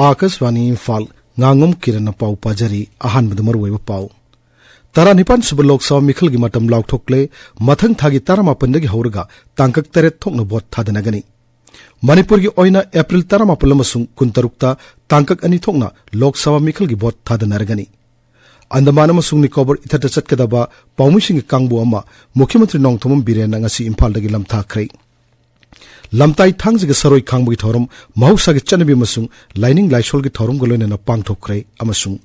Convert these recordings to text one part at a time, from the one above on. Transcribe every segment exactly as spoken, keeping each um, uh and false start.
ꯑꯥꯀꯥꯁꯕꯥꯅꯤ ꯏꯝꯐꯥꯜ, ꯉꯥꯉꯣꯝ ꯀꯤꯔꯟꯅ ꯄꯥꯎ ꯄꯥꯖꯔꯤ꯫ ꯑꯍꯥꯟꯕꯗ ꯃꯔꯨꯑꯣꯏꯕ ꯄꯥꯎ꯫ ꯇꯔꯥꯅꯤꯄꯥꯟ ꯁꯨꯕ ꯂꯣꯛ ꯁꯚꯥ ꯃꯤꯈꯜꯒꯤ ꯃꯇꯝ ꯂꯥꯎꯊꯣꯛꯂꯦ꯫ ꯃꯊꯪ ꯊꯥꯒꯤ ꯇꯔꯥꯃꯥꯄꯟꯗꯒꯤ ꯍꯧꯔꯒ ꯇꯥꯡꯀꯛ ꯇꯔꯦꯠ ꯊꯣꯛꯅ ꯚꯣꯠ ꯊꯥꯗꯅꯒꯅꯤ꯫ ꯃꯅꯤꯄꯨꯔꯒꯤ ꯑꯣꯏꯅ ꯑꯦꯄ꯭ꯔꯤꯜ ꯇꯔꯥꯃꯥꯄꯟ ꯑꯃꯁꯨꯡ ꯀꯨꯟꯇꯔꯨꯛꯇ ꯇꯥꯡꯀꯛ ꯑꯅꯤ ꯊꯣꯛꯅ ꯂꯣꯛ ꯁꯚꯥ ꯃꯤꯈꯜꯒꯤ ꯚꯣꯠ ꯊꯥꯗꯅꯔꯒꯅꯤ꯫ ꯑꯟꯗꯃꯥꯟ ꯑꯃꯁꯨꯡ ꯅꯤꯀꯣꯕꯔ ꯏꯊꯠꯇ ꯆꯠꯀꯗꯕ ꯄꯥꯎꯃꯤꯁꯤꯡꯒꯤ ꯀꯥꯡꯕꯨ ꯑꯃ ꯃꯨꯈ꯭ꯌ ꯃꯟꯇ꯭ꯔꯤ ꯅꯣꯡꯊꯣꯝꯕꯝ ꯕꯤꯔꯦꯟꯅ ꯉꯁꯤ ꯏꯝꯐꯥꯜꯗꯒꯤ ꯂꯝꯊꯥꯈ꯭ꯔꯦ꯫ ꯂꯝꯇꯥꯏ ꯊꯥꯡꯖꯒ ꯁꯔꯣꯏ ꯈꯥꯡꯕꯒꯤ ꯊꯧꯔꯝ, ꯃꯍꯧꯁꯥꯒꯤ ꯆꯠꯅꯕꯤ ꯑꯃꯁꯨꯡ ꯂꯥꯏꯅꯤꯡ ꯂꯥꯏꯁꯣꯜꯒꯤ ꯊꯧꯔꯝꯒ ꯂꯣꯏꯅꯅ ꯄꯥꯡꯊꯣꯛꯈ꯭ꯔꯦ꯫ ꯑꯃꯁꯨꯡ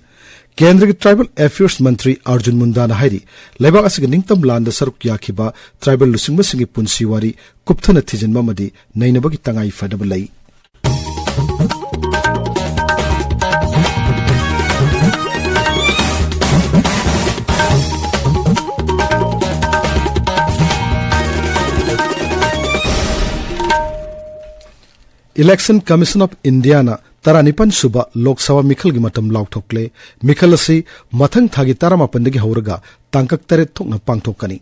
ꯀꯦꯟꯗ꯭ꯔꯒꯤ ꯇ꯭ꯔꯥꯏꯕꯦꯜ ꯑꯦꯐꯤꯌꯔꯁ ꯃꯟꯇ꯭ꯔꯤ ꯑꯥꯔꯖꯨꯟ ꯃꯨꯟꯗꯥꯅ ꯍꯥꯏꯔꯤ, ꯂꯩꯕꯥꯛ ꯑꯁꯤꯒꯤ ꯅꯤꯡꯇꯝ ꯂꯥꯟꯗ ꯁꯔꯨꯛ ꯌꯥꯈꯤꯕ ꯇ꯭ꯔꯥꯏꯕꯦꯜ ꯂꯨꯆꯤꯡꯕꯁꯤꯡꯒꯤ ꯄꯨꯟꯁꯤ ꯋꯥꯔꯤ ꯀꯨꯞꯊꯅ ꯊꯤꯖꯤꯟꯕ ꯑꯃꯗꯤ ꯅꯩꯅꯕꯒꯤ ꯇꯉꯥꯏ ꯐꯗꯕ ꯂꯩ꯫ Election Commission of Indiaꯅ ꯇꯔꯥꯅꯤꯄꯥꯟ ꯁꯨꯕ ꯂꯣꯛ ꯁꯚꯥ ꯃꯤꯈꯜꯒꯤ ꯃꯇꯝ ꯂꯥꯎꯊꯣꯛꯂꯦ꯫ ꯃꯤꯈꯜ ꯑꯁꯤ ꯃꯊꯪ ꯊꯥꯒꯤ ꯇꯔꯥꯃꯥꯄꯟꯗꯒꯤ ꯍꯧꯔꯒ ꯇꯥꯡꯀꯛ ꯇꯔꯦꯠ ꯊꯣꯛꯅ ꯄꯥꯡꯊꯣꯛꯀꯅꯤ꯫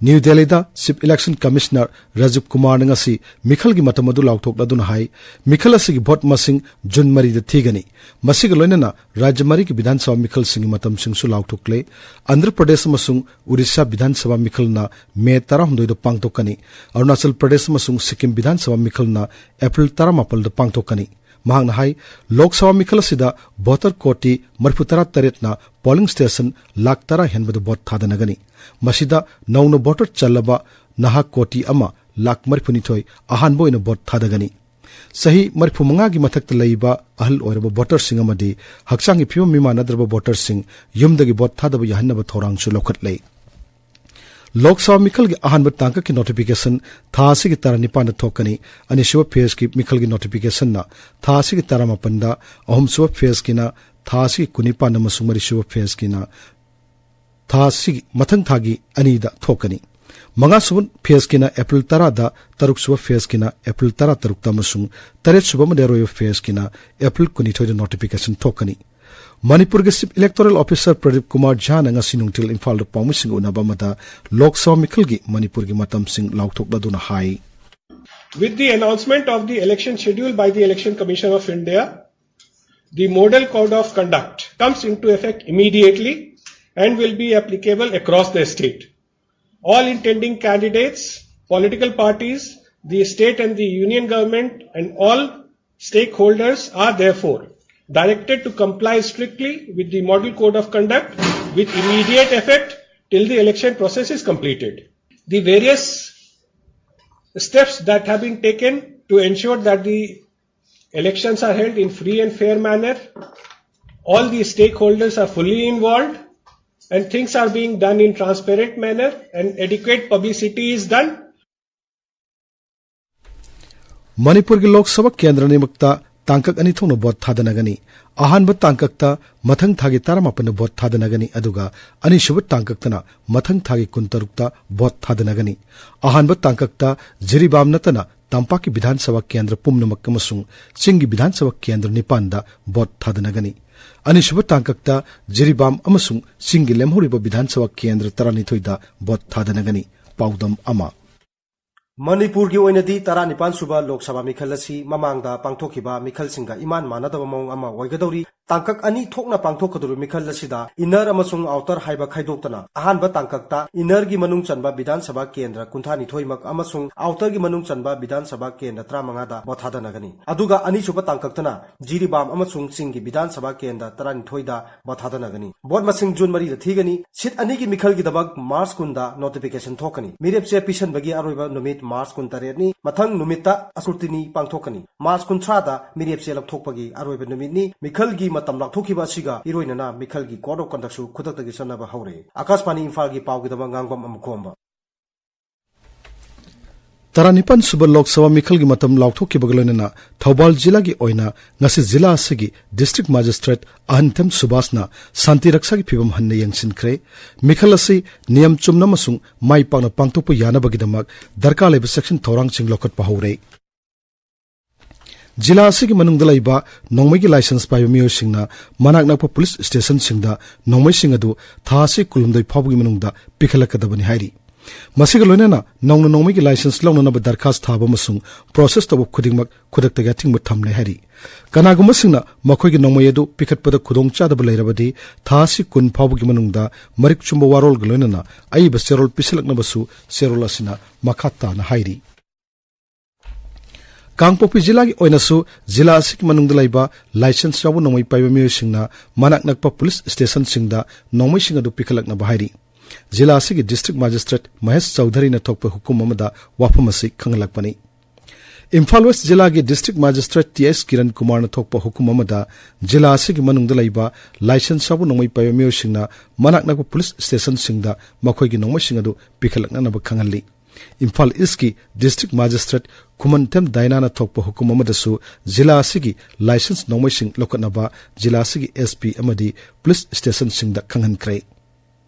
ꯅ꯭ꯌꯨ ꯗꯦꯜꯂꯤꯗ Chief Election Commissioner ꯔꯥꯖꯤꯕ ꯀꯨꯃꯥꯔꯅ ꯉꯁꯤ ꯃꯤꯈꯜꯒꯤ ꯃꯇꯝ ꯑꯗꯨ ꯂꯥꯎꯊꯣꯛꯂꯗꯨꯅ ꯍꯥꯏ, ꯃꯤꯈꯜ ꯑꯁꯤꯒꯤ ꯚꯣꯠ ꯃꯁꯤꯡ ꯖꯨꯟ ꯃꯔꯤꯗ ꯊꯤꯒꯅꯤ꯫ ꯃꯁꯤꯒ ꯂꯣꯏꯅꯅ ꯔꯥꯖ꯭ꯌ ꯃꯔꯤꯒꯤ ꯕꯤꯙꯥꯟ ꯁꯚꯥ ꯃꯤꯈꯜꯁꯤꯡꯒꯤ ꯃꯇꯝꯁꯤꯡꯁꯨ ꯂꯥꯎꯊꯣꯛꯂꯦ꯫ ꯑꯟꯙ꯭ꯔ ꯄ꯭ꯔꯗꯦꯁ ꯑꯃꯁꯨꯡ ꯎꯔꯤꯁꯥ ꯕꯤꯙꯥꯟ ꯁꯚꯥ ꯃꯤꯈꯜꯅ ꯃꯦ ꯇꯔꯥꯍꯨꯝꯗꯣꯏꯗ ꯄꯥꯡꯊꯣꯛꯀꯅꯤ꯫ ꯑꯔꯨꯅꯥꯆꯜ ꯄ꯭ꯔꯗꯦꯁ ꯑꯃꯁꯨꯡ ꯁꯤꯛꯀꯤꯝ ꯕꯤꯙꯥꯟ ꯁꯚꯥ ꯃꯤꯈꯜꯅ ꯑꯦꯄ꯭ꯔꯤꯜ ꯇꯔꯥꯃꯥꯄꯜꯗ ꯄꯥꯡꯊꯣꯛꯀꯅꯤ꯫ ꯃꯍꯥꯛꯅ ꯍꯥꯏ, ꯂꯣꯛ ꯁꯚꯥ ꯃꯤꯈꯜ ꯑꯁꯤꯗ ꯚꯣꯇꯔ ꯀꯣꯇꯤ ꯃꯔꯤꯐꯨꯇꯔꯥ ꯇꯔꯦꯠꯅ ꯄꯣꯂꯤꯡ ꯁ꯭ꯇꯦꯁꯟ ꯂꯥꯈ ꯇꯔꯥ ꯍꯦꯟꯕꯗ ꯚꯣꯠ ꯊꯥꯗꯅꯒꯅꯤ꯫ ꯃꯁꯤꯗ ꯅꯧꯅ ꯚꯣꯇꯔ ꯆꯜꯂꯕ ꯅꯍꯥ ꯀꯣꯇꯤ ꯑꯃ ꯂꯥꯈ ꯃꯔꯤꯐꯨꯅꯤꯊꯣꯏ ꯑꯍꯥꯟꯕ ꯑꯣꯏꯅ ꯚꯣꯠ ꯊꯥꯗꯒꯅꯤ꯫ ꯆꯍꯤ ꯃꯔꯤꯐꯨꯃꯉꯥꯒꯤ ꯃꯊꯛꯇ ꯂꯩꯕ ꯑꯍꯜ ꯑꯣꯏꯔꯕ ꯚꯣꯇꯔꯁꯤꯡ ꯑꯃꯗꯤ ꯍꯛꯆꯥꯡꯒꯤ ꯐꯤꯕꯝ ꯃꯤꯃꯥꯟꯅꯗ꯭ꯔꯕ ꯚꯣꯇꯔꯁꯤꯡ ꯌꯨꯝꯗꯒꯤ ꯚꯣꯠ ꯊꯥꯗꯕ ꯌꯥꯍꯟꯅꯕ ꯊꯧꯔꯥꯡꯁꯨ ꯂꯧꯈꯠꯂꯦ꯫ ꯂꯣꯛ ꯁꯚꯥ ꯃꯤꯈꯜꯒꯤ ꯑꯍꯥꯟꯕ ꯇꯥꯡꯀꯛꯀꯤ ꯅꯣꯇꯤꯐꯤꯀꯦꯁꯟ ꯊꯥ ꯑꯁꯤꯒꯤ ꯇꯔꯥꯅꯤꯄꯥꯟꯗ ꯊꯣꯛꯀꯅꯤ꯫ ꯑꯅꯤꯁꯨꯕ ꯐꯦꯖꯀꯤ ꯃꯤꯈꯜꯒꯤ ꯅꯣꯇꯤꯐꯤꯀꯦꯁꯟꯅ ꯊꯥ ꯑꯁꯤꯒꯤ ꯇꯔꯥꯃꯥꯄꯟꯗ, ꯑꯍꯨꯝꯁꯨꯕ ꯐꯦꯖꯀꯤꯅ ꯊꯥ ꯑꯁꯤꯒꯤ ꯀꯨꯟꯅꯤꯄꯥꯟ ꯑꯃꯁꯨꯡ ꯃꯔꯤꯁꯨꯕ ꯐꯦꯖꯀꯤꯅ ꯊꯥ ꯑꯁꯤꯒꯤ ꯃꯊꯪ ꯊꯥꯒꯤ ꯑꯅꯤꯗ ꯊꯣꯛꯀꯅꯤ꯫ ꯃꯉꯥꯁꯨꯕ ꯐꯦꯖꯀꯤꯅ ꯑꯦꯄ꯭ꯔꯤꯜ ꯇꯔꯥꯗ, ꯇꯔꯨꯛꯁꯨꯕ ꯐꯦꯖꯀꯤꯅ ꯑꯦꯄ꯭ꯔꯤꯜ ꯇꯔꯥꯇꯔꯨꯛꯇ ꯑꯃꯁꯨꯡ ꯇꯔꯦꯠꯁꯨꯕ ꯑꯃꯗꯤ ꯑꯔꯣꯏꯕ ꯐꯦꯖꯀꯤꯅ ꯑꯦꯄ꯭ꯔꯤꯜ ꯀꯨꯟꯅꯤꯊꯣꯏꯗ ꯅꯣꯇꯤꯐꯤꯀꯦꯁꯟ ꯊꯣꯛꯀꯅꯤ꯫ ꯃꯅꯤꯄꯨꯔꯒꯤ Chief Electoral Officer Pradeep Kumar ꯖꯥꯅ ꯉꯁꯤ ꯅꯨꯡꯊꯤꯜ ꯏꯝꯐꯥꯜꯗ ꯄꯥꯎꯃꯤꯁꯤꯡꯒ ꯎꯅꯕ ꯑꯃꯗ ꯂꯣꯛ ꯁꯚꯥ ꯃꯤꯈꯜꯒꯤ ꯃꯅꯤꯄꯨꯔꯒꯤ ꯃꯇꯝꯁꯤꯡ ꯂꯥꯎꯊꯣꯛꯂꯗꯨꯅ ꯍꯥꯏ꯫ With the announcement of the election schedule by the Election Commission of India, The Model Code of Conduct comes into effect immediately and will be applicable across the state. All intending candidates, political parties, the state and the union government, and all stakeholders are therefore directed to comply strictly with the Model Code of Conduct with immediate effect till the election process is completed. The various steps that have been taken to ensure that the elections are held in free and fair manner, all the stakeholders are fully involved, and things are being done in transparent manner, and adequate publicity is done. ꯃꯅꯤꯄꯨꯔꯒꯤ ꯂꯣꯛ ꯁꯚꯥ ꯀꯦꯟꯗ꯭ꯔ ꯑꯅꯤꯃꯛꯇ ꯇꯥꯡꯀꯛ ꯑꯅꯤ ꯊꯣꯛꯅ vote ꯊꯥꯗꯅꯒꯅꯤ꯫ ꯑꯍꯥꯟꯕ ꯇꯥꯡꯀꯛꯇ ꯃꯊꯪ ꯊꯥꯒꯤ ꯇꯔꯥꯃꯥꯄꯟꯗ ꯚꯣꯠ ꯊꯥꯗꯅꯒꯅꯤ, ꯑꯗꯨꯒ ꯑꯅꯤꯁꯨꯕ ꯇꯥꯡꯀꯛꯇꯅ ꯃꯊꯪ ꯊꯥꯒꯤ ꯀꯨꯟꯇꯔꯨꯛꯇ ꯚꯣꯠ ꯊꯥꯗꯅꯒꯅꯤ꯫ ꯑꯍꯥꯟꯕ ꯇꯥꯡꯀꯛꯇ ꯖꯤꯔꯤꯕꯥꯝ ꯅꯠꯇꯅ ꯇꯝꯄꯥꯛꯀꯤ ꯕꯤꯙꯥꯟ ꯁꯚꯥ ꯀꯦꯟꯗ꯭ꯔ ꯄꯨꯝꯅꯃꯛ ꯑꯃꯁꯨꯡ ꯆꯤꯡꯒꯤ ꯕꯤꯙꯥꯟ ꯁꯚꯥ ꯀꯦꯟꯗ꯭ꯔ ꯅꯤꯄꯥꯟꯗ ꯚꯣꯠ ꯊꯥꯗꯅꯒꯅꯤ꯫ ꯑꯅꯤꯁꯨꯕ ꯇꯥꯡꯀꯛꯇ ꯖꯤꯔꯤꯕꯥꯝ ꯑꯃꯁꯨꯡ ꯆꯤꯡꯒꯤ ꯂꯦꯝꯍꯧꯔꯤꯕ ꯕꯤꯙꯥꯟ ꯁꯚꯥ ꯀꯦꯟꯗ꯭ꯔ ꯇꯔꯥꯅꯤꯊꯣꯏꯗ ꯚꯣꯠ ꯊꯥꯗꯅꯒꯅꯤ꯫ ꯄꯥꯎꯗꯝ ꯑꯃ꯫ ꯃꯅꯤꯄꯨꯔꯒꯤ ꯑꯣꯏꯅꯗꯤ ꯇꯔꯥꯅꯤꯄꯥꯟ ꯁꯨꯕ ꯂꯣꯛ ꯁꯚꯥ ꯃꯤꯈꯜ ꯑꯁꯤ ꯃꯃꯥꯡꯗ ꯄꯥꯡꯊꯣꯛꯈꯤꯕ ꯃꯤꯈꯜꯁꯤꯡꯒ ꯏꯃꯥꯟ ꯃꯥꯟꯅꯗꯕ ꯃꯑꯣꯡ ꯑꯃ ꯑꯣꯏꯒꯗꯧꯔꯤ꯫ ꯇꯥꯡꯀꯛ ꯑꯅꯤ ꯊꯣꯛꯅ ꯄꯥꯡꯊꯣꯛꯀꯗꯧꯔꯤꯕ ꯃꯤꯈꯜ ꯑꯁꯤꯗ ꯏꯟꯅꯔ ꯑꯃꯁꯨꯡ ꯑꯥꯎꯇꯔ ꯍꯥꯏꯕ ꯈꯥꯏꯗꯣꯛꯇꯅ, ꯑꯍꯥꯟꯕ ꯇꯥꯡꯀꯛꯇ ꯏꯟꯅꯔꯒꯤ ꯃꯅꯨꯡ ꯆꯟꯕ ꯕꯤꯙꯥꯟ ꯁꯚꯥ ꯀꯦꯟꯗ꯭ꯔ ꯀꯨꯟꯊ꯭ꯔꯥ ꯅꯤꯊꯣꯏꯃꯛ ꯑꯃꯁꯨꯡ ꯑꯥꯎꯇꯔꯒꯤ ꯃꯅꯨꯡ ꯆꯟꯕ ꯕꯤꯙꯥꯟ ꯁꯚꯥ ꯀꯦꯟꯗ꯭ꯔ ꯇꯔꯥꯃꯉꯥꯗ ꯚꯣꯠ ꯊꯥꯗꯅꯒꯅꯤ꯫ ꯑꯗꯨꯒ ꯑꯅꯤꯁꯨꯕ ꯇꯥꯡꯀꯛꯇꯅ ꯖꯤꯔꯤꯕꯥꯝ ꯑꯃꯁꯨꯡ ꯆꯤꯡꯒꯤ ꯕꯤꯙꯥꯟ ꯁꯚꯥ ꯀꯦꯟꯗ꯭ꯔ ꯇꯔꯥꯅꯤꯊꯣꯏꯗ ꯚꯣꯠ ꯊꯥꯗꯅꯒꯅꯤ꯫ ꯚꯣꯠ ꯃꯁꯤꯡ ꯖꯨꯟ ꯃꯔꯤꯗ ꯊꯤꯒꯅꯤ꯫ ꯁꯤꯠ ꯑꯅꯤꯒꯤ ꯃꯤꯈꯜꯒꯤꯗꯃꯛ ꯃꯥꯔꯆ ꯀꯨꯟꯗ ꯅꯣꯇꯤꯐꯤꯀꯦꯁꯟ ꯊꯣꯛꯀꯅꯤ꯫ ꯃꯤꯔꯦꯞꯆꯦ ꯄꯤꯁꯟꯕꯒꯤ ꯑꯔꯣꯏꯕ ꯅꯨꯃꯤꯠ ꯃꯥꯔꯆ ꯀꯨꯟꯇꯔꯦꯠꯅꯤ꯫ ꯃꯊꯪ ꯅꯨꯃꯤꯠꯇ ꯁ꯭ꯀ꯭ꯔꯨꯇꯤꯅꯤ ꯄꯥꯡꯊꯣꯛꯀꯅꯤ꯫ ꯃꯥꯔꯆ ꯀꯨꯟꯊ꯭ꯔꯥꯗ ꯃꯤꯔꯦꯞꯆꯦ ꯂꯧꯊꯣꯛꯄꯒꯤ ꯑꯔꯣꯏꯕ ꯅꯨꯃꯤꯠꯅꯤ꯫ ꯃꯤꯈꯜꯒꯤ ꯃꯇꯝ ꯂꯥꯎꯊꯣꯛꯈꯤꯕ ꯑꯁꯤꯒ ꯏꯔꯣꯏꯅꯅ ꯃꯤꯈꯜꯒꯤ ꯀꯣꯗ ꯑꯣꯐ ꯀꯟꯗꯛꯁꯨ ꯈꯨꯗꯛꯇꯒꯤ ꯆꯠꯅꯕ ꯍꯧꯔꯦ꯫ ꯑꯀꯥꯁꯕꯥꯅꯤ ꯏꯝꯐꯥꯜꯒꯤ ꯄꯥꯎꯒꯤꯗꯃꯛ ꯉꯥꯡꯕꯝ ꯑꯃꯨꯈꯣꯝꯕ꯫ ꯇꯔꯥꯅꯤꯄꯥꯟ ꯁꯨꯕ ꯂꯣꯛ ꯁꯚꯥ ꯃꯤꯈꯜꯒꯤ ꯃꯇꯝ ꯂꯥꯎꯊꯣꯛꯈꯤꯕꯒ ꯂꯣꯏꯅꯅ ꯊꯧꯕꯥꯜ ꯖꯤꯂꯥꯒꯤ ꯑꯣꯏꯅ ꯉꯁꯤ ꯖꯤꯂꯥ ꯑꯁꯤꯒꯤ ꯗꯤꯁꯇ꯭ꯔꯤꯛ ꯃꯦꯖꯤꯁꯇ꯭ꯔꯦꯠ ꯑꯍꯟꯊꯦꯝ ꯁꯨꯕꯥꯁꯅ ꯁꯥꯟꯇꯤ ꯔꯛꯁꯥꯒꯤ ꯐꯤꯕꯝ ꯍꯟꯅ ꯌꯦꯡꯁꯤꯟꯈ꯭ꯔꯦ꯫ ꯃꯤꯈꯜ ꯑꯁꯤ ꯅꯤꯌꯝ ꯆꯨꯝꯅ ꯑꯃꯁꯨꯡ ꯃꯥꯏ ꯄꯥꯛꯅ ꯄꯥꯡꯊꯣꯛꯄ ꯌꯥꯅꯕꯒꯤꯗꯃꯛ ꯗꯔꯀꯥꯔ ꯂꯩꯕ ꯆꯦꯛꯁꯤꯟ ꯊꯧꯔꯥꯡꯁꯤꯡ ꯂꯧꯈꯠꯄ ꯍꯧꯔꯦ꯫ ꯖꯤꯂꯥ ꯑꯁꯤꯒꯤ ꯃꯅꯨꯡꯗ ꯂꯩꯕ ꯅꯣꯡꯃꯩꯒꯤ ꯂꯥꯏꯁꯦꯟꯁ ꯄꯥꯏꯕ ꯃꯤꯑꯣꯏꯁꯤꯡꯅ ꯃꯅꯥꯛ ꯅꯛꯄ ꯄꯨꯂꯤꯁ ꯁ꯭ꯇꯦꯁꯟꯁꯤꯡꯗ ꯅꯣꯡꯃꯩꯁꯤꯡ ꯑꯗꯨ ꯊꯥ ꯑꯁꯤ ꯀꯨꯟꯍꯨꯝꯗꯣꯏ ꯐꯥꯎꯕꯒꯤ ꯃꯅꯨꯡꯗ ꯄꯤꯈꯠꯂꯛꯀꯗꯕꯅꯤ ꯍꯥꯏꯔꯤ꯫ ꯃꯁꯤꯒ ꯂꯣꯏꯅꯅ ꯅꯧꯅ ꯅꯣꯡꯃꯩꯒꯤ ꯂꯥꯏꯁꯦꯟꯁ ꯂꯧꯅꯅꯕ ꯗꯔꯈꯥꯁ ꯊꯥꯕ ꯑꯃꯁꯨꯡ ꯄ꯭ꯔꯣꯁꯦꯁ ꯇꯧꯕ ꯈꯨꯗꯤꯡꯃꯛ ꯈꯨꯗꯛꯇꯒꯤ ꯑꯊꯤꯡꯕ ꯊꯝꯂꯦ ꯍꯥꯏꯔꯤ꯫ ꯀꯅꯥꯒꯨꯝꯕꯁꯤꯡꯅ ꯃꯈꯣꯏꯒꯤ ꯅꯣꯡꯃꯩ ꯑꯗꯨ ꯄꯤꯈꯠꯄꯗ ꯈꯨꯗꯣꯡꯆꯥꯗꯕ ꯂꯩꯔꯕꯗꯤ ꯊꯥ ꯑꯁꯤ ꯀꯨꯟ ꯐꯥꯎꯕꯒꯤ ꯃꯅꯨꯡꯗ ꯃꯔꯤꯛ ꯆꯨꯝꯕ ꯋꯥꯔꯣꯜꯒ ꯂꯣꯏꯅꯅ ꯑꯏꯕ ꯆꯦꯔꯣꯜ ꯄꯤꯁꯤꯜꯂꯛꯅꯕꯁꯨ ꯆꯦꯔꯣꯜ ꯑꯁꯤꯅ ꯃꯈꯥ ꯇꯥꯅ ꯍꯥꯏꯔꯤ꯫ ꯀꯥꯡꯄꯣꯛꯄꯤ ꯖꯤꯂꯥꯒꯤ ꯑꯣꯏꯅꯁꯨ ꯖꯤꯂꯥ ꯑꯁꯤꯒꯤ ꯃꯅꯨꯡꯗ ꯂꯩꯕ ꯂꯥꯏꯁꯦꯟꯁ ꯌꯥꯎꯕ ꯅꯣꯡꯃꯩ ꯄꯥꯏꯕ ꯃꯤꯑꯣꯏꯁꯤꯡꯅ ꯃꯅꯥꯛ ꯅꯛꯄ ꯄꯨꯂꯤꯁ ꯁ꯭ꯇꯦꯁꯟꯁꯤꯡꯗ ꯅꯣꯡꯃꯩꯁꯤꯡ ꯑꯗꯨ ꯄꯤꯈꯠꯂꯛꯅꯕ ꯍꯥꯏꯔꯤ꯫ ꯖꯤꯂꯥ ꯑꯁꯤꯒꯤ ꯗꯤꯁꯇ꯭ꯔꯤꯛ ꯃꯦꯖꯤꯁꯇ꯭ꯔꯦꯠ ꯃꯍꯦꯁ ꯆꯧꯙꯔꯤꯅ ꯊꯣꯛꯄ ꯍꯨꯀꯨꯝ ꯑꯃꯗ ꯋꯥꯐꯝ ꯑꯁꯤ ꯈꯪꯍꯜꯂꯛꯄꯅꯤ꯫ ꯏꯝꯐꯥꯜ ꯋꯦꯁ ꯖꯤꯂꯥꯒꯤ ꯗꯤꯁꯇ꯭ꯔꯤꯛ ꯃꯦꯖꯤꯁꯇ꯭ꯔꯦꯠ ꯇꯤ ꯑꯦꯁ ꯀꯤꯔꯟ ꯀꯨꯃꯥꯔꯅ ꯊꯣꯛꯄ ꯍꯨꯀꯨꯝ ꯑꯃꯗ ꯖꯤꯂꯥ ꯑꯁꯤꯒꯤ ꯃꯅꯨꯡꯗ ꯂꯩꯕ ꯂꯥꯏꯁꯦꯟꯁ ꯌꯥꯎꯕ ꯅꯣꯡꯃꯩ ꯄꯥꯏꯕ ꯃꯤꯑꯣꯏꯁꯤꯡꯅ ꯃꯅꯥꯛ ꯅꯛꯄ ꯄꯨꯂꯤꯁ ꯁ꯭ꯇꯦꯁꯟꯁꯤꯡꯗ ꯃꯈꯣꯏꯒꯤ ꯅꯣꯡꯃꯩꯁꯤꯡ ꯑꯗꯨ ꯄꯤꯈꯠꯂꯛꯅꯅꯕ ꯈꯪꯍꯜꯂꯤ꯫ ꯏꯝꯐꯥꯜ ꯏꯁꯀꯤ ꯗꯤꯁꯇ꯭ꯔꯤꯛ ꯃꯦꯖꯤꯁꯇ꯭ꯔꯦꯠ ꯈꯨꯃꯟꯊꯦꯝ ꯗꯥꯏꯅꯥꯅ ꯊꯣꯛꯄ ꯍꯨꯀꯨꯝ ꯑꯃꯗꯁꯨ ꯖꯤꯂꯥ ꯑꯁꯤꯒꯤ ꯂꯥꯏꯁꯦꯟꯁ ꯅꯣꯡꯃꯩꯁꯤꯡ ꯂꯧꯈꯠꯅꯕ ꯖꯤꯂꯥ ꯑꯁꯤꯒꯤ ꯑꯦꯁ ꯄꯤ ꯑꯃꯗꯤ ꯄꯨꯂꯤꯁ ꯁ꯭ꯇꯦꯁꯟꯁꯤꯡꯗ ꯈꯪꯍꯟꯈ꯭ꯔꯦ꯫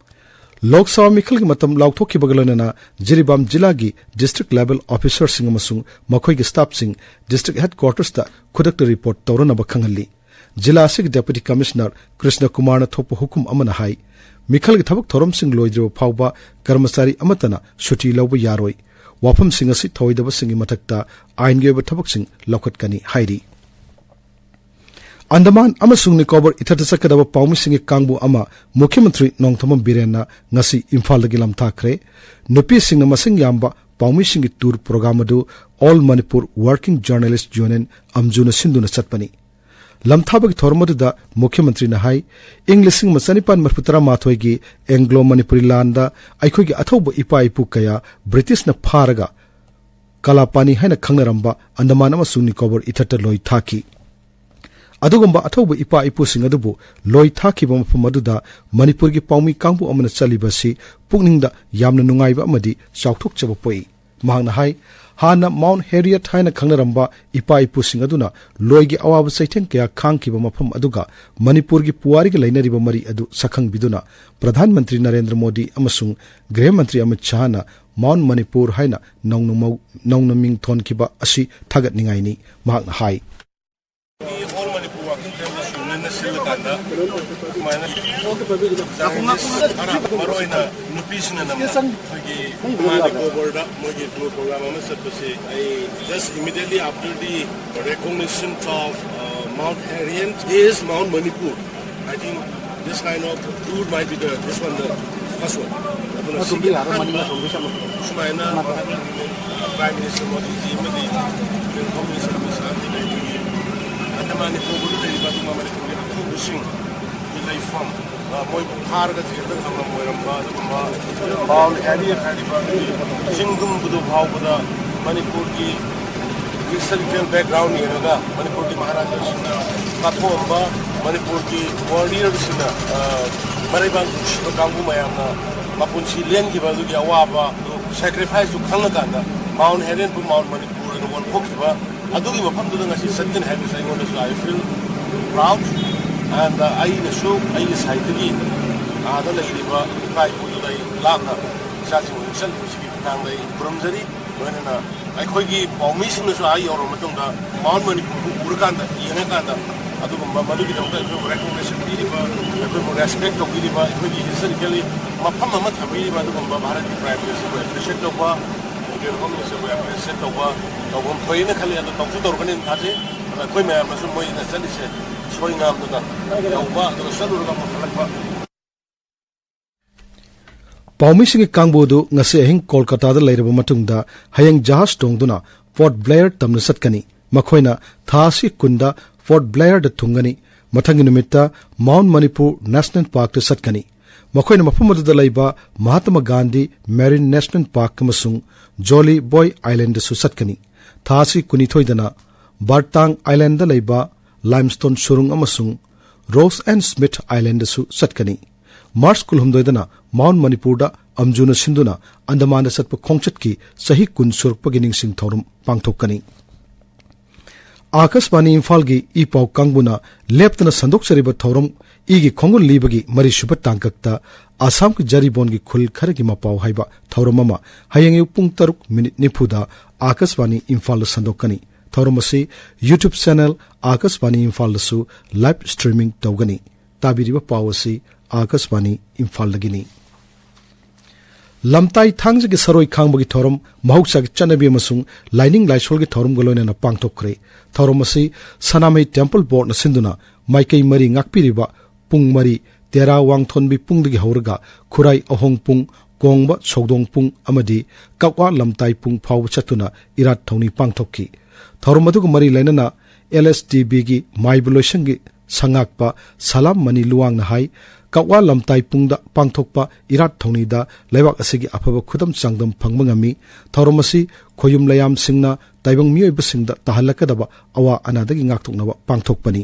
ꯂꯣꯛ ꯁꯚꯥ ꯃꯤꯈꯜꯒꯤ ꯃꯇꯝ ꯂꯥꯎꯊꯣꯛꯈꯤꯕꯒ ꯂꯣꯏꯅꯅ ꯖꯤꯔꯤꯕꯥꯝ ꯖꯤꯂꯥꯒꯤ ꯗꯤꯁꯇ꯭ꯔꯤꯛ ꯂꯦꯚꯦꯜ ꯑꯣꯐꯤꯁꯔꯁꯤꯡ ꯑꯃꯁꯨꯡ ꯃꯈꯣꯏꯒꯤ ꯁ꯭ꯇꯥꯐꯁꯤꯡ ꯗꯤꯁꯇ꯭ꯔꯤꯛ ꯍꯦꯗꯀ꯭ꯋꯥꯇꯔꯁꯇ ꯈꯨꯗꯛꯇ ꯔꯤꯄꯣꯔꯠ ꯇꯧꯔꯅꯕ ꯈꯪꯍꯜꯂꯤ꯫ ꯖꯤꯂꯥ ꯑꯁꯤꯒꯤ ꯗꯦꯄꯨꯇꯤ ꯀꯃꯤꯁꯅꯔ ꯀ꯭ꯔꯤꯁꯅ ꯀꯨꯃꯥꯔꯅ ꯊꯣꯛꯄ ꯍꯨꯀꯨꯝ ꯑꯃꯅ ꯍꯥꯏ, ꯃꯤꯈꯜꯒꯤ ꯊꯕꯛ ꯊꯧꯔꯝꯁꯤꯡ ꯂꯣꯏꯗ꯭ꯔꯤꯕ ꯐꯥꯎꯕ ꯀꯔꯃꯆꯥꯔꯤ ꯑꯃꯠꯇꯅ ꯁꯨꯇꯤ ꯂꯧꯕ ꯌꯥꯔꯣꯏ꯫ ꯋꯥꯐꯝꯁꯤꯡ ꯑꯁꯤ ꯊꯧꯑꯣꯏꯗꯕꯁꯤꯡꯒꯤ ꯃꯊꯛꯇ ꯑꯥꯏꯟꯒꯤ ꯑꯣꯏꯕ ꯊꯕꯛꯁꯤꯡ ꯂꯧꯈꯠꯀꯅꯤ ꯍꯥꯏꯔꯤ꯫ ꯑꯟꯗꯃꯥꯟ ꯑꯃꯁꯨꯡ ꯅꯤꯀꯣꯕꯔ ꯏꯊꯠꯇ ꯆꯠꯀꯗꯕ ꯄꯥꯎꯃꯤꯁꯤꯡꯒꯤ ꯀꯥꯡꯕꯨ ꯑꯃ ꯃꯨꯈ꯭ꯌ ꯃꯟꯇ꯭ꯔꯤ ꯅꯣꯡꯊꯣꯝꯕꯝ ꯕꯤꯔꯦꯟꯅ ꯉꯁꯤ ꯏꯝꯐꯥꯜꯗꯒꯤ ꯂꯝꯊꯥꯈ꯭ꯔꯦ꯫ ꯅꯨꯄꯤꯁꯤꯡꯅ ꯃꯁꯤꯡ ꯌꯥꯝꯕ ꯄꯥꯎꯃꯤꯁꯤꯡꯒꯤ ꯇꯨꯔ ꯄ꯭ꯔꯣꯒ꯭ꯔꯥꯝ ꯑꯗꯨ All Manipur Working Journalist Union, ꯑꯝꯖꯨꯅ ꯁꯤꯟꯗꯨꯅ ꯆꯠꯄꯅꯤ꯫ ꯂꯝꯊꯥꯕꯒꯤ ꯊꯧꯔꯝ ꯑꯗꯨꯗ ꯃꯨꯈ꯭ꯌ ꯃꯟꯇ꯭ꯔꯤꯅ ꯍꯥꯏ, ꯏꯪ ꯂꯤꯁꯤꯡ ꯑꯃ ꯆꯅꯤꯄꯥꯟ ꯃꯔꯤꯐꯨ ꯇꯔꯥꯃꯥꯊꯣꯏꯒꯤ ꯑꯦꯡꯒ꯭ꯂꯣ ꯃꯅꯤꯄꯨꯔꯤ ꯂꯥꯟꯗ ꯑꯩꯈꯣꯏꯒꯤ ꯑꯊꯧꯕ ꯏꯄꯥ ꯏꯄꯨ ꯀꯌꯥ ꯕ꯭ꯔꯤꯇꯤꯁꯅ ꯐꯥꯔꯒ ꯀꯂꯥꯄꯥꯅꯤ ꯍꯥꯏꯅ ꯈꯪꯅꯔꯝꯕ ꯑꯟꯗꯃꯥꯟ ꯑꯃꯁꯨꯡ ꯅꯤꯀꯣꯕꯔ ꯏꯊꯠꯇ ꯂꯣꯏ ꯊꯥꯈꯤ꯫ ꯑꯗꯨꯒꯨꯝꯕ ꯑꯊꯧꯕ ꯏꯄꯥ ꯏꯄꯨꯁꯤꯡ ꯑꯗꯨꯕꯨ ꯂꯣꯏ ꯊꯥꯈꯤꯕ ꯃꯐꯝ ꯑꯗꯨꯗ ꯃꯅꯤꯄꯨꯔꯒꯤ ꯄꯥꯎꯃꯤ ꯀꯥꯡꯕꯨ ꯑꯃꯅ ꯆꯠꯂꯤꯕ ꯑꯁꯤ ꯄꯨꯛꯅꯤꯡꯗ ꯌꯥꯝꯅ ꯅꯨꯡꯉꯥꯏꯕ ꯑꯃꯗꯤ ꯆꯥꯎꯊꯣꯛꯆꯕ ꯄꯣꯛꯏ꯫ ꯃꯍꯥꯛꯅ ꯍꯥꯏ, ꯍꯥꯟꯅ ꯃꯥꯎꯟꯠ ꯍꯦꯔꯤꯌꯠ ꯍꯥꯏꯅ ꯈꯪꯅꯔꯝꯕ ꯏꯄꯥ ꯏꯄꯨꯁꯤꯡ ꯑꯗꯨꯅ ꯂꯣꯏꯒꯤ ꯑꯋꯥꯕ ꯆꯩꯊꯦꯡ ꯀꯌꯥ ꯈꯥꯡꯈꯤꯕ ꯃꯐꯝ ꯑꯗꯨꯒ ꯃꯅꯤꯄꯨꯔꯒꯤ ꯄꯨꯋꯥꯔꯤꯒ ꯂꯩꯅꯔꯤꯕ ꯃꯔꯤ ꯑꯗꯨ ꯁꯛꯈꯪꯕꯤꯗꯨꯅ ꯄ꯭ꯔꯙꯥꯟ ꯃꯟꯇ꯭ꯔꯤ ꯅꯔꯦꯟꯗ꯭ꯔ ꯃꯣꯗꯤ ꯑꯃꯁꯨꯡ ꯒ꯭ꯔꯤꯍ ꯃꯟꯇ꯭ꯔꯤ ꯑꯃꯤꯠ ꯁꯍꯥꯅ ꯃꯥꯎꯟꯠ ꯃꯅꯤꯄꯨꯔ ꯍꯥꯏꯅ ꯅꯧꯅ ꯃꯧ-, ꯅꯧꯅ ꯃꯤꯡ ꯊꯣꯟꯈꯤꯕ ꯑꯁꯤ ꯊꯥꯒꯠꯅꯤꯡꯉꯥꯏꯅꯤ, ꯃꯍꯥꯛꯅ ꯍꯥꯏ꯫ All Manipur Working Journalist Unionꯅ ꯆꯠꯂꯀꯥꯟꯗ ꯑꯗꯨꯃꯥꯏꯅ ꯈꯔ ꯃꯔꯨ ꯑꯣꯏꯅ ꯅꯨꯄꯤꯁꯤꯡꯅ ꯅꯝꯕ ꯑꯩꯈꯣꯏꯒꯤ ꯃꯥꯅꯤ ꯀꯣꯕꯔꯗ ꯃꯣꯏꯒꯤ ꯇꯨꯔ ꯄ꯭ꯔꯣꯒ꯭ꯔꯥꯝ ꯑꯃ ꯆꯠꯄꯁꯦ, ꯑꯩ just immediately after the recognition of uh, Mount Harriet is Mount Manipur. I think this kind of tour might be the this one the first one. ꯑꯗꯨꯅ ꯁꯤꯒꯤ ꯑꯍꯥꯟꯕ ꯁꯨꯃꯥꯏꯅ Honorable Prime Minister ꯃꯣꯗꯤꯖꯤ ꯑꯃꯗꯤ Home Minister ꯑꯃꯗꯤ ꯑꯗ ꯃꯅꯤꯄꯨꯔꯗ ꯂꯩꯔꯤꯕ ꯑꯗꯨꯒꯨꯝꯕ ꯃꯅꯤꯄꯨꯔꯒꯤ ꯑꯊꯧꯕꯁꯤꯡꯒꯤ ꯂꯩꯐꯝ, ꯑ, ꯃꯣꯏꯕꯨ ꯐꯥꯔꯒ ꯖꯦꯜꯗ ꯊꯝꯂꯝ ꯑꯣꯏꯔꯝꯕ ꯑꯗꯨꯒꯨꯝꯕ Mount Harriet ꯍꯥꯏꯔꯤꯕ ꯆꯤꯡꯗꯨꯝꯕꯗꯨ ꯐꯥꯎꯕꯗ ꯃꯅꯤꯄꯨꯔꯒꯤ historical background ꯌꯦꯡꯉꯒ ꯃꯅꯤꯄꯨꯔꯒꯤ ꯃꯍꯥꯔꯥꯖꯥꯁꯤꯡꯅ ꯀꯥꯊꯣꯛꯑꯝꯕ, ꯃꯅꯤꯄꯨꯔꯒꯤ warriorꯁꯤꯡꯅ, ꯑ, ꯃꯔꯩꯕꯥꯛ ꯅꯨꯡꯁꯤꯕ ꯀꯥꯡꯕꯨ ꯃꯌꯥꯝꯅ ꯃꯄꯨꯟꯁꯤ ꯂꯦꯟꯈꯤꯕ ꯑꯗꯨꯒꯤ ꯑꯋꯥꯕ ꯑꯗꯨ, sacrificeꯇꯨ ꯈꯪꯉꯀꯥꯟꯗ Mount Harrietꯄꯨ Mount Manipur ꯑꯣꯏꯅ ꯑꯣꯟꯊꯣꯛꯈꯤꯕ ꯑꯗꯨꯒꯤ ꯃꯐꯝꯗꯨꯗ ꯉꯁꯤ ꯆꯠꯀꯅꯤ ꯍꯥꯏꯕꯁꯦ ꯑꯩꯉꯣꯟꯗꯁꯨ I feel proud, and ꯑꯩꯅꯁꯨ ꯑꯩꯒꯤ sideꯇꯒꯤ ꯑꯥꯗ ꯂꯩꯔꯤꯕ ꯏꯄꯥ ꯏꯄꯨꯗꯨꯗ ꯑꯩ ꯂꯥꯞꯅ ꯏꯆꯥꯁꯤꯡ ꯍꯧꯖꯤꯛ ꯆꯠꯂꯤꯕꯁꯤꯒꯤ ꯃꯇꯥꯡꯗ ꯑꯩ ꯈꯨꯔꯨꯝꯖꯔꯤ꯫ ꯂꯣꯏꯅꯅ ꯑꯩꯈꯣꯏꯒꯤ ꯄꯥꯎꯃꯤꯁꯤꯡꯅꯁꯨ ꯑꯥ ꯌꯧꯔꯕ ꯃꯇꯨꯡꯗ Mount Manipurꯕꯨ ꯎꯔꯀꯥꯟꯗ, ꯌꯦꯡꯉꯀꯥꯟꯗ ꯑꯗꯨꯒꯨꯝꯕ ꯃꯗꯨꯒꯤꯗꯃꯛꯇ ꯑꯩꯈꯣꯏꯕꯨ recognition ꯄꯤꯔꯤꯕ, ꯑꯩꯈꯣꯏꯕꯨ respect ꯇꯧꯕꯤꯔꯤꯕ, ꯑꯩꯈꯣꯏꯒꯤ historically ꯃꯐꯝ ꯑꯃ ꯊꯝꯕꯤꯔꯤꯕ ꯑꯗꯨꯒꯨꯝꯕ ꯚꯥꯔꯠꯀꯤ Prime Ministerꯕꯨ appreciate ꯇꯧꯕ, Indian Home Ministerꯕꯨ appreciate ꯇꯧꯕ ꯇꯧꯐꯝ ꯊꯣꯛꯑꯦꯅ ꯈꯜꯂꯤ꯫ ꯑꯗꯨ ꯇꯧꯁꯨ ꯇꯧꯔꯛꯀꯅꯤꯅ ꯊꯥꯖꯩ꯫ ꯑꯗꯣ ꯑꯩꯈꯣꯏ ꯃꯌꯥꯝꯅꯁꯨ ꯃꯣꯏꯅ ꯆꯠꯂꯤꯁꯦ ꯁꯣꯏ ꯉꯥꯝꯗꯅ ꯌꯧꯕ, ꯑꯗꯨꯒ ꯆꯠꯂꯨꯔꯒ ꯑꯃꯨꯛ ꯍꯜꯂꯛꯄ꯫ ꯄꯥꯎꯃꯤꯁꯤꯡꯒꯤ ꯀꯥꯡꯕꯨ ꯑꯗꯨ ꯉꯁꯤ ꯑꯍꯤꯡ ꯀꯣꯜꯀꯇꯥꯗ ꯂꯩꯔꯕ ꯃꯇꯨꯡꯗ ꯍꯌꯦꯡ ꯖꯍꯥꯖ ꯇꯣꯡꯗꯨꯅ ꯄꯣꯔꯠ ꯕ꯭ꯂꯦꯌꯔ ꯇꯝꯅ ꯆꯠꯀꯅꯤ꯫ ꯃꯈꯣꯏꯅ ꯊꯥ ꯑꯁꯤ ꯀꯨꯟꯗ ꯄꯣꯔꯠ ꯕ꯭ꯂꯦꯌꯔꯗ ꯊꯨꯡꯒꯅꯤ꯫ ꯃꯊꯪꯒꯤ ꯅꯨꯃꯤꯠꯇ Mount Manipur National Parkꯇ ꯆꯠꯀꯅꯤ꯫ ꯃꯈꯣꯏꯅ ꯃꯐꯝ ꯑꯗꯨꯗ ꯂꯩꯕ Mahatma Gandhi Marine National Park ꯑꯃꯁꯨꯡ Jolly Boy Islandꯗꯁꯨ ꯆꯠꯀꯅꯤ꯫ ꯊꯥ ꯑꯁꯤ ꯀꯨꯟꯅꯤꯊꯣꯏꯗꯅ ꯕꯥꯔꯇꯥꯡ Islandꯗ ꯂꯩꯕ Limestone ꯁꯨꯔꯨꯡ ꯑꯃꯁꯨꯡ Ross and Smith Islandꯗꯁꯨ ꯆꯠꯀꯅꯤ꯫ ꯃꯥꯔꯆ ꯀꯨꯟꯍꯨꯝꯗꯣꯏꯗꯅ Mount Manipurꯗ ꯑꯝꯖꯨꯅ ꯁꯤꯟꯗꯨꯅ ꯑꯟꯗꯃꯥꯟꯗ ꯆꯠꯄ ꯈꯣꯡꯆꯠꯀꯤ ꯆꯍꯤ ꯀꯨꯟ ꯁꯨꯔꯛꯄꯒꯤ ꯅꯤꯡꯁꯤꯡ ꯊꯧꯔꯝ ꯄꯥꯡꯊꯣꯛꯀꯅꯤ꯫ ꯑꯥꯀꯥꯁꯕꯥꯅꯤ ꯏꯝꯐꯥꯜꯒꯤ ꯏ ꯄꯥꯎ ꯀꯥꯡꯕꯨꯅ ꯂꯦꯞꯇꯅ ꯁꯟꯗꯣꯛꯆꯔꯤꯕ ꯊꯧꯔꯝ ꯏꯒꯤ ꯈꯣꯡꯒꯨꯜ ꯂꯤꯕꯒꯤ ꯃꯔꯤꯁꯨꯕ ꯇꯥꯡꯀꯛꯇ ꯑꯁꯥꯝꯒꯤ ꯖꯔꯤꯕꯣꯟꯒꯤ ꯈꯨꯜ ꯈꯔꯒꯤ ꯃꯄꯥꯎ ꯍꯥꯏꯕ ꯊꯧꯔꯝ ꯑꯃ ꯍꯌꯦꯡ ꯑꯌꯨꯛ ꯄꯨꯡ ꯇꯔꯨꯛ ꯃꯤꯅꯤꯠ ꯅꯤꯐꯨꯗ ꯑꯥꯀꯥꯁꯕꯥꯅꯤ ꯏꯝꯐꯥꯜꯗ ꯁꯟꯗꯣꯛꯀꯅꯤ꯫ ꯊꯧꯔꯝ ꯑꯁꯤ YouTube channel ꯑꯥꯀꯥꯁꯕꯥꯅꯤ ꯏꯝꯐꯥꯜꯗꯁꯨ live streaming ꯇꯧꯒꯅꯤ꯫ ꯇꯥꯕꯤꯔꯤꯕ ꯄꯥꯎ ꯑꯁꯤ ꯑꯥꯀꯥꯁꯕꯥꯅꯤ ꯏꯝꯐꯥꯜꯗꯒꯤꯅꯤ꯫ ꯂꯝꯇꯥꯏ ꯊꯥꯡꯖꯒꯤ ꯁꯔꯣꯏ ꯈꯥꯡꯕꯒꯤ ꯊꯧꯔꯝ ꯃꯍꯧꯁꯥꯒꯤ ꯆꯠꯅꯕꯤ ꯑꯃꯁꯨꯡ ꯂꯥꯏꯅꯤꯡ ꯂꯥꯏꯁꯣꯜꯒꯤ ꯊꯧꯔꯝꯒ ꯂꯣꯏꯅꯅ ꯄꯥꯡꯊꯣꯛꯈ꯭ꯔꯦ꯫ ꯊꯧꯔꯝ ꯑꯁꯤ ꯁꯅꯥꯃꯍꯤ Temple Boardꯅ ꯁꯤꯟꯗꯨꯅ ꯃꯥꯏꯀꯩ ꯃꯔꯤ ꯉꯥꯛꯄꯤꯔꯤꯕ ꯄꯨꯡ ꯃꯔꯤ, ꯇꯦꯔꯥ ꯋꯥꯡꯊꯣꯟꯕꯤ ꯄꯨꯡꯗꯒꯤ ꯍꯧꯔꯒ ꯈꯨꯔꯥꯏ ꯑꯍꯣꯡ ꯄꯨꯡ, ꯀꯣꯡꯕ ꯁꯧꯗꯣꯡ ꯄꯨꯡ ꯑꯃꯗꯤ ꯀꯛꯋꯥ ꯂꯝꯇꯥꯏ ꯄꯨꯡ ꯐꯥꯎꯕ ꯆꯠꯇꯨꯅ ꯏꯔꯥꯠ ꯊꯧꯅꯤ ꯄꯥꯡꯊꯣꯛꯈꯤ꯫ ꯊꯧꯔꯝ ꯑꯗꯨꯒ ꯃꯔꯤ ꯂꯩꯅꯅ L S T Bꯒꯤ ꯃꯥꯏꯕ ꯂꯣꯏꯁꯪꯒꯤ ꯁꯉꯥꯛꯄ ꯁꯂꯥꯝ ꯃꯅꯤ ꯂꯨꯋꯥꯡꯅ ꯍꯥꯏ, ꯀꯛꯋꯥ ꯂꯝꯇꯥꯏ ꯄꯨꯡꯗ ꯄꯥꯡꯊꯣꯛꯄ ꯏꯔꯥꯠ ꯊꯧꯅꯤꯗ ꯂꯩꯕꯥꯛ ꯑꯁꯤꯒꯤ ꯑꯐꯕ ꯈꯨꯗꯝ ꯆꯥꯡꯗꯝ ꯐꯪꯕ ꯉꯝꯃꯤ꯫ ꯊꯧꯔꯝ ꯑꯁꯤ ꯈꯣꯌꯨꯝ ꯂꯌꯥꯝꯁꯤꯡꯅ ꯇꯥꯏꯕꯪ ꯃꯤꯑꯣꯏꯕꯁꯤꯡꯗ ꯇꯥꯍꯜꯂꯛꯀꯗꯕ ꯑꯋꯥ ꯑꯅꯥꯗꯒꯤ ꯉꯥꯛꯊꯣꯛꯅꯕ ꯄꯥꯡꯊꯣꯛꯄꯅꯤ꯫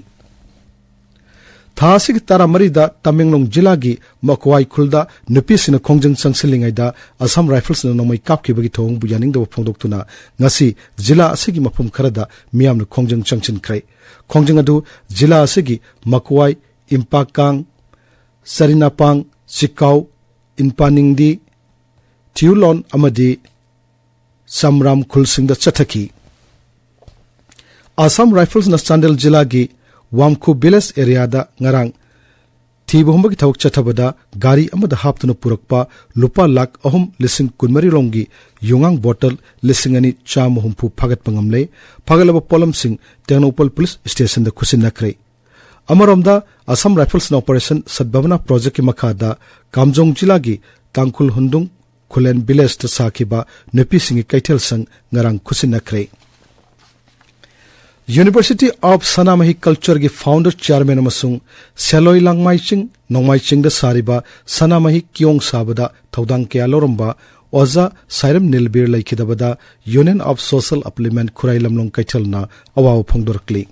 ꯊꯥ ꯑꯁꯤꯒꯤ ꯇꯔꯥꯃꯔꯤꯗ ꯇꯃꯦꯡꯂꯣꯡ ꯖꯤꯂꯥꯒꯤ ꯃꯀ꯭ꯋꯥꯏ ꯈꯨꯜꯗ ꯅꯨꯄꯤꯁꯤꯡꯅ ꯈꯣꯡꯖꯪ ꯆꯪꯁꯤꯜꯂꯤꯉꯩꯗ ꯑꯁꯥꯝ ꯔꯥꯏꯐꯜꯁꯅ ꯅꯣꯡꯃꯩ ꯀꯥꯞꯈꯤꯕꯒꯤ ꯊꯧꯑꯣꯡꯕꯨ ꯌꯥꯅꯤꯡꯗꯕ ꯐꯣꯡꯗꯣꯛꯇꯨꯅ ꯉꯁꯤ ꯖꯤꯂꯥ ꯑꯁꯤꯒꯤ ꯃꯐꯝ ꯈꯔꯗ ꯃꯤꯌꯥꯝꯅ ꯈꯣꯡꯖꯪ ꯆꯪꯁꯤꯟꯈ꯭ꯔꯦ꯫ ꯈꯣꯡꯖꯪ ꯑꯗꯨ ꯖꯤꯂꯥ ꯑꯁꯤꯒꯤ ꯃꯀ꯭ꯋꯥꯏ, ꯏꯝꯄꯥꯀꯥꯡ, ꯆꯔꯤꯅꯥꯄꯥꯡ, ꯆꯤꯀꯥꯎ, ꯏꯟꯄꯥꯅꯤꯡꯗꯤ, ꯊꯤꯌꯨꯂꯣꯟ ꯑꯃꯗꯤ ꯁꯝꯔꯥꯝ ꯈꯨꯜꯁꯤꯡꯗ ꯆꯠꯊꯈꯤ꯫ ꯑꯁꯥꯝ ꯔꯥꯏꯐꯜꯁꯅ ꯆꯥꯟꯗꯦꯜ ꯖꯤꯂꯥꯒꯤ ꯋꯥꯝꯈꯨ ꯚꯤꯂꯦꯖ ꯑꯦꯔꯤꯌꯥꯗ ꯉꯔꯥꯡ ꯊꯤꯕ ꯍꯨꯝꯕꯒꯤ ꯊꯕꯛ ꯆꯠꯊꯕꯗ ꯒꯥꯔꯤ ꯑꯃꯗ ꯍꯥꯞꯇꯨꯅ ꯄꯨꯔꯛꯄ ꯂꯨꯄꯥ ꯂꯥꯈ ꯑꯍꯨꯝ ꯂꯤꯁꯤꯡ ꯀꯨꯟꯃꯔꯤ ꯔꯣꯝꯒꯤ ꯌꯨꯉꯥꯡ ꯕꯣꯇꯜ ꯂꯤꯁꯤꯡ ꯑꯅꯤ ꯆꯥꯝꯃ ꯍꯨꯝꯐꯨ ꯐꯥꯒꯠꯄ ꯉꯝꯂꯦ꯫ ꯐꯥꯒꯠꯂꯕ ꯄꯣꯠꯂꯝꯁꯤꯡ ꯇꯦꯡꯅꯧꯄꯜ ꯄꯨꯂꯤꯁ ꯁ꯭ꯇꯦꯁꯟꯗ ꯈꯨꯠꯁꯤꯟꯅꯈ꯭ꯔꯦ꯫ ꯑꯃꯔꯣꯝꯗ, ꯑꯁꯥꯝ ꯔꯥꯏꯐꯜꯁꯅ ꯑꯣꯄꯔꯦꯁꯟ ꯁꯠꯚꯥꯕꯅꯥ ꯄ꯭ꯔꯣꯖꯦꯛꯀꯤ ꯃꯈꯥꯗ ꯀꯥꯝꯖꯣꯡ ꯖꯤꯂꯥꯒꯤ ꯇꯥꯡꯈꯨꯜ ꯍꯨꯟꯗꯨꯡ ꯈꯨꯂꯦꯟ ꯚꯤꯂꯦꯖꯇ ꯁꯥꯈꯤꯕ ꯅꯨꯄꯤꯁꯤꯡꯒꯤ ꯀꯩꯊꯦꯜ ꯁꯪ ꯉꯔꯥꯡ ꯈꯨꯠꯁꯤꯟꯅꯈ꯭ꯔꯦ꯫ University of ꯁꯅꯥꯃꯍꯤ ꯀꯜꯆꯔꯒꯤ founder chairman ꯑꯃꯁꯨꯡ ꯁꯦꯂꯣꯏ ꯂꯥꯡꯃꯥꯏ ꯆꯤꯡ ꯅꯣꯡꯃꯥꯏ ꯆꯤꯡꯗ ꯁꯥꯔꯤꯕ ꯁꯅꯥꯃꯍꯤ ꯀꯤꯌꯣꯡ ꯁꯥꯕꯗ ꯊꯧꯗꯥꯡ ꯀꯌꯥ ꯂꯧꯔꯝꯕ ꯑꯣꯖꯥ ꯁꯥꯏꯔꯝ ꯅꯤꯜꯕꯤꯔ ꯂꯩꯈꯤꯗꯕꯗ Union of Social Upliftment ꯈꯨꯔꯥꯏ ꯂꯝꯂꯣꯡ ꯀꯩꯊꯦꯜꯅ ꯑꯋꯥꯕ ꯐꯣꯡꯗꯣꯔꯛꯂꯤ꯫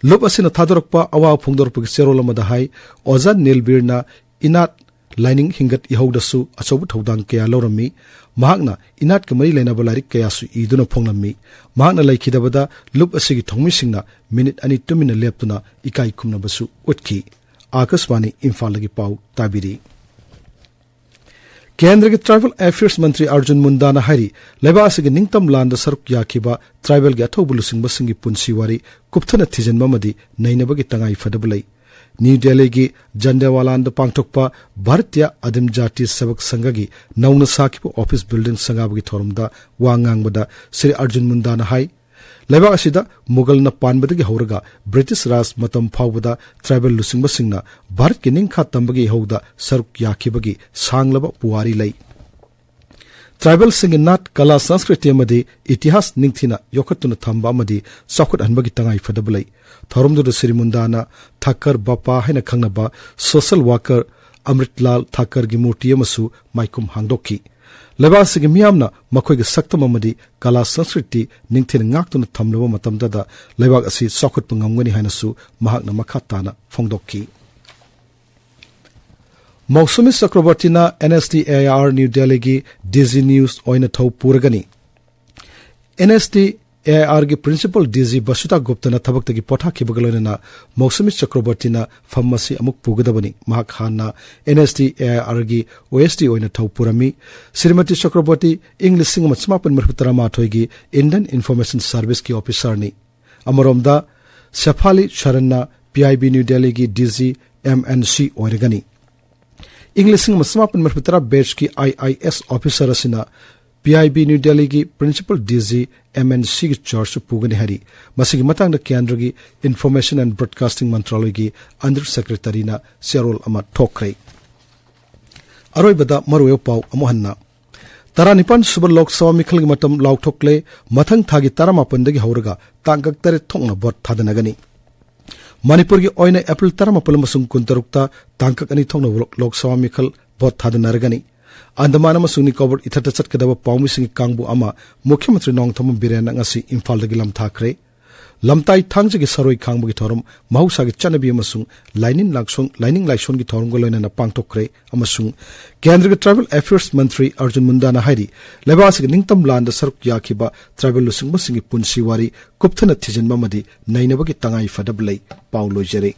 ꯂꯨꯞ ꯑꯁꯤꯅ ꯊꯥꯗꯣꯔꯛꯄ ꯑꯋꯥꯕ ꯐꯣꯡꯗꯣꯔꯛꯄꯒꯤ ꯆꯦꯔꯣꯜ ꯑꯃꯗ ꯍꯥꯏ, ꯑꯣꯖꯥ ꯅꯤꯜꯕꯤꯔꯅ ꯏꯅꯥꯠ ꯂꯥꯏꯅꯤꯡ ꯍꯤꯡꯒꯠ ꯏꯍꯧꯗꯁꯨ ꯑꯆꯧꯕ ꯊꯧꯗꯥꯡ ꯀꯌꯥ ꯂꯧꯔꯝꯃꯤ꯫ ꯃꯍꯥꯛꯅ ꯏꯅꯥꯠꯀ ꯃꯔꯤ ꯂꯩꯅꯕ ꯂꯥꯏꯔꯤꯛ ꯀꯌꯥꯁꯨ ꯏꯗꯨꯅ ꯐꯣꯡꯂꯝꯃꯤ꯫ ꯃꯍꯥꯛꯅ ꯂꯩꯈꯤꯗꯕꯗ ꯂꯨꯞ ꯑꯁꯤꯒꯤ ꯊꯧꯃꯤꯁꯤꯡꯅ ꯃꯤꯅꯤꯠ ꯑꯅꯤ ꯇꯨꯃꯤꯟꯅ ꯂꯦꯞꯇꯨꯅ ꯏꯀꯥꯏ ꯈꯨꯝꯅꯕꯁꯨ ꯎꯠꯈꯤ꯫ ꯑꯥꯀꯥꯁꯕꯥꯅꯤ ꯏꯝꯐꯥꯜꯗꯒꯤ ꯄꯥꯎ ꯇꯥꯕꯤꯔꯤ꯫ ꯀꯦꯟꯗ꯭ꯔꯒꯤ ꯇ꯭ꯔꯥꯏꯕꯦꯜ ꯑꯦꯐꯤꯌꯔꯁ ꯃꯟꯇ꯭ꯔꯤ ꯑꯔꯖꯨꯟ ꯃꯨꯟꯗꯥꯅ ꯍꯥꯏꯔꯤ, ꯂꯩꯕꯥꯛ ꯑꯁꯤꯒꯤ ꯅꯤꯡꯇꯝ ꯂꯥꯟꯗ ꯁꯔꯨꯛ ꯌꯥꯈꯤꯕ ꯇ꯭ꯔꯥꯏꯕꯦꯜꯒꯤ ꯑꯊꯧꯕ ꯂꯨꯆꯤꯡꯕꯁꯤꯡꯒꯤ ꯄꯨꯟꯁꯤ ꯋꯥꯔꯤ ꯀꯨꯞꯊꯅ ꯊꯤꯖꯤꯟꯕ ꯑꯃꯗꯤ ꯅꯩꯅꯕꯒꯤ ꯇꯉꯥꯏ ꯐꯗꯕ ꯂꯩ꯫ ꯅ꯭ꯌꯨ ꯗꯦꯜꯂꯤꯒꯤ ꯖꯟꯗꯦꯋꯥꯂꯥꯟꯗ ꯄꯥꯡꯊꯣꯛꯄ ꯚꯥꯔꯇꯤꯌ ꯑꯗꯤꯝ ꯖꯥꯇꯤ ꯁꯦꯕꯛ ꯁꯪꯘꯒꯤ ꯅꯧꯅ ꯁꯥꯈꯤꯕ ꯑꯣꯐꯤꯁ ꯕꯤꯜꯗꯤꯡ ꯁꯪꯒꯥꯕꯒꯤ ꯊꯧꯔꯝꯗ ꯋꯥ ꯉꯥꯡꯕꯗ ꯁ꯭ꯔꯤ ꯑꯔꯖꯨꯟ ꯃꯨꯟꯗꯥꯅ ꯍꯥꯏ, ꯂꯩꯕꯥꯛ ꯑꯁꯤꯗ ꯃꯨꯒꯜꯅ ꯄꯥꯟꯕꯗꯒꯤ ꯍꯧꯔꯒ ꯕ꯭ꯔꯤꯇꯤꯁ ꯔꯥꯖ ꯃꯇꯝ ꯐꯥꯎꯕꯗ ꯇ꯭ꯔꯥꯏꯕꯦꯜ ꯂꯨꯆꯤꯡꯕꯁꯤꯡꯅ ꯚꯥꯔꯠꯀꯤ ꯅꯤꯡꯈꯥ ꯇꯝꯕꯒꯤ ꯏꯍꯧꯗ ꯁꯔꯨꯛ ꯌꯥꯈꯤꯕꯒꯤ ꯁꯥꯡꯂꯕ ꯄꯨꯋꯥꯔꯤ ꯂꯩ꯫ ꯇ꯭ꯔꯥꯏꯕꯦꯜꯁꯤꯡꯒꯤ ꯅꯥꯠ, ꯀꯂꯥ, ꯁꯪꯁꯀ꯭ꯔꯤꯇꯤ ꯑꯃꯗꯤ ꯏꯇꯤꯍꯥꯁ ꯅꯤꯡꯊꯤꯅ ꯌꯣꯛꯈꯠꯇꯨꯅ ꯊꯝꯕ ꯑꯃꯗꯤ ꯆꯥꯎꯈꯠꯍꯟꯕꯒꯤ ꯇꯉꯥꯏ ꯐꯗꯕ ꯂꯩ꯫ ꯊꯧꯔꯝꯗꯨꯗ ꯁ꯭ꯔꯤ ꯃꯨꯟꯗꯥꯅ ꯊꯥꯀꯔ ꯕꯥꯄꯥ ꯍꯥꯏꯅ ꯈꯪꯅꯕ ꯁꯣꯁꯦꯜ ꯋꯥꯀꯔ ꯑꯃ꯭ꯔꯤꯠꯂꯥꯜ ꯊꯥꯀꯔꯒꯤ ꯃꯨꯔꯇꯤ ꯑꯃꯁꯨ ꯃꯥꯏꯈꯨꯝ ꯍꯥꯡꯗꯣꯛꯈꯤ꯫ ꯂꯩꯕꯥꯛ ꯑꯁꯤꯒꯤ ꯃꯤꯌꯥꯝꯅ ꯃꯈꯣꯏꯒꯤ ꯁꯛꯇꯝ ꯑꯃꯗꯤ ꯀꯂꯥ ꯁꯪꯁꯀ꯭ꯔꯤꯇꯤ ꯅꯤꯡꯊꯤꯅ ꯉꯥꯛꯇꯨꯅ ꯊꯝꯂꯕ ꯃꯇꯝꯗꯗ ꯂꯩꯕꯥꯛ ꯑꯁꯤ ꯆꯥꯎꯈꯠꯄ ꯉꯝꯒꯅꯤ ꯍꯥꯏꯅꯁꯨ ꯃꯍꯥꯛꯅ ꯃꯈꯥ ꯇꯥꯅ ꯐꯣꯡꯗꯣꯛꯈꯤ꯫ ꯃꯧꯁꯨꯃꯤ ꯆꯀ꯭ꯔꯕꯔꯇꯤꯅ NSTAIR ꯅ꯭ꯌꯨ ꯗꯦꯜꯂꯤꯒꯤ DG ꯅ꯭ꯌꯨꯁ ꯑꯣꯏꯅ ꯊꯧ ꯄꯨꯔꯒꯅꯤ꯫ NSTAIRꯒꯤ ꯄ꯭ꯔꯤꯟꯁꯤꯄꯜ DG ꯕꯁꯨꯇꯥ ꯒꯨꯞꯇꯅ ꯊꯕꯛꯇꯒꯤ ꯄꯣꯊꯥꯈꯤꯕꯒ ꯂꯣꯏꯅꯅ ꯃꯧꯁꯨꯃꯤ ꯆꯀ꯭ꯔꯕꯔꯇꯤꯅ ꯐꯝ ꯑꯁꯤ ꯑꯃꯨꯛ ꯄꯨꯒꯗꯕꯅꯤ꯫ ꯃꯍꯥꯛ ꯍꯥꯟꯅ NSTAIRꯒꯤ OSD ꯑꯣꯏꯅ ꯊꯧ ꯄꯨꯔꯝꯃꯤ꯫ ꯁ꯭ꯔꯤꯃꯇꯤ ꯆꯀ꯭ꯔꯕꯔꯇꯤ ꯏꯪ ꯂꯤꯁꯤꯡ ꯑꯃ ꯆꯃꯥꯄꯟ ꯃꯔꯤꯐꯨ ꯇꯔꯥꯃꯥꯊꯣꯏꯒꯤ Indian Information Serviceꯀꯤ ꯑꯣꯐꯤꯁꯔꯅꯤ꯫ ꯑꯃꯔꯣꯝꯗ, ꯁꯦꯐꯥꯂꯤ ꯁꯔꯟꯅ PIB ꯅ꯭ꯌꯨ ꯗꯦꯜꯂꯤꯒꯤ DG MNC ꯑꯣꯏꯔꯒꯅꯤ꯫ ꯏꯪ ꯂꯤꯁꯤꯡ ꯑꯃ ꯆꯃꯥꯄꯟ ꯃꯔꯤꯐꯨ ꯇꯔꯥ batchꯀꯤ IIS ꯑꯣꯐꯤꯁꯔ ꯑꯁꯤꯅ PIB ꯅ꯭ꯌꯨ ꯗꯦꯜꯂꯤꯒꯤ ꯄ꯭ꯔꯤꯟꯁꯤꯄꯜ DG MNCꯒꯤ ꯆꯥꯔꯖꯁꯨ ꯄꯨꯒꯅꯤ ꯍꯥꯏꯔꯤ꯫ ꯃꯁꯤꯒꯤ ꯃꯇꯥꯡꯗ ꯀꯦꯟꯗ꯭ꯔꯒꯤ Information and Broadcasting ꯃꯟꯇ꯭ꯔꯥꯂꯣꯏꯒꯤ ꯑꯟꯗꯔ ꯁꯦꯀ꯭ꯔꯦꯇꯔꯤꯅ ꯆꯦꯔꯣꯜ ꯑꯃ ꯊꯣꯛꯈ꯭ꯔꯦ꯫ ꯑꯔꯣꯏꯕꯗ ꯃꯔꯨꯑꯣꯏꯕ ꯄꯥꯎ ꯑꯃꯨꯛ ꯍꯟꯅ꯫ ꯇꯔꯥꯅꯤꯄꯥꯟ ꯁꯨꯕ ꯂꯣꯛ ꯁꯚꯥ ꯃꯤꯈꯜꯒꯤ ꯃꯇꯝ ꯂꯥꯎꯊꯣꯛꯂꯦ꯫ ꯃꯊꯪ ꯊꯥꯒꯤ ꯇꯔꯥꯃꯥꯄꯟꯗꯒꯤ ꯍꯧꯔꯒ ꯇꯥꯡꯀꯛ ꯇꯔꯦꯠ ꯊꯣꯛꯅ ꯚꯣꯠ ꯊꯥꯗꯅꯒꯅꯤ꯫ ꯃꯅꯤꯄꯨꯔꯒꯤ ꯑꯣꯏꯅ ꯑꯦꯄ꯭ꯔꯤꯜ ꯇꯔꯥꯃꯥꯄꯟ ꯑꯃꯁꯨꯡ ꯀꯨꯟꯇꯔꯨꯛꯇ ꯇꯥꯡꯀꯛ ꯑꯅꯤ ꯊꯣꯛꯅ ꯂꯣꯛ ꯁꯚꯥ ꯃꯤꯈꯜ ꯚꯣꯠ ꯊꯥꯗꯅꯔꯒꯅꯤ꯫ ꯑꯟꯗꯃꯥꯟ ꯑꯃꯁꯨꯡ ꯅꯤꯀꯣꯕꯔ ꯏꯊꯠꯇ ꯆꯠꯀꯗꯕ ꯄꯥꯎꯃꯤꯁꯤꯡꯒꯤ ꯀꯥꯡꯕꯨ ꯑꯃ ꯃꯨꯈ꯭ꯌ ꯃꯟꯇ꯭ꯔꯤ ꯅꯣꯡꯊꯣꯝꯕꯝ ꯕꯤꯔꯦꯟꯅ ꯉꯁꯤ ꯏꯝꯐꯥꯜꯗꯒꯤ ꯂꯝꯊꯥꯈ꯭ꯔꯦ꯫ ꯂꯝꯇꯥꯏ ꯊꯥꯡꯖꯒꯤ ꯁꯔꯣꯏ ꯈꯥꯡꯕꯒꯤ ꯊꯧꯔꯝ ꯃꯍꯧꯁꯥꯒꯤ ꯆꯠꯅꯕꯤ ꯑꯃꯁꯨꯡ ꯂꯥꯏꯅꯤꯡ ꯂꯥꯏꯁꯣꯟ, ꯂꯥꯏꯅꯤꯡ ꯂꯥꯏꯁꯣꯟꯒꯤ ꯊꯧꯔꯝꯒ ꯂꯣꯏꯅꯅ ꯄꯥꯡꯊꯣꯛꯈ꯭ꯔꯦ ꯑꯃꯁꯨꯡ ꯀꯦꯟꯗ꯭ꯔꯒꯤ ꯇ꯭ꯔꯥꯏꯕꯦꯜ ꯑꯦꯐꯤꯌꯔꯁ ꯃꯟꯇ꯭ꯔꯤ ꯑꯔꯖꯨꯟ ꯃꯨꯟꯗꯥꯅ ꯍꯥꯏꯔꯤ, ꯂꯩꯕꯥꯛ ꯑꯁꯤꯒꯤ ꯅꯤꯡꯇꯝ ꯂꯥꯟꯗ ꯁꯔꯨꯛ ꯌꯥꯈꯤꯕ ꯇ꯭ꯔꯥꯏꯕꯦꯜ ꯂꯨꯆꯤꯡꯕꯁꯤꯡꯒꯤ ꯄꯨꯟꯁꯤ ꯋꯥꯔꯤ ꯀꯨꯞꯊꯅ ꯊꯤꯖꯤꯟꯕ ꯑꯃꯗꯤ ꯅꯩꯅꯕꯒꯤ ꯇꯉꯥꯏ ꯐꯗꯕ ꯂꯩ꯫ ꯄꯥꯎ ꯂꯣꯏꯖꯔꯦ꯫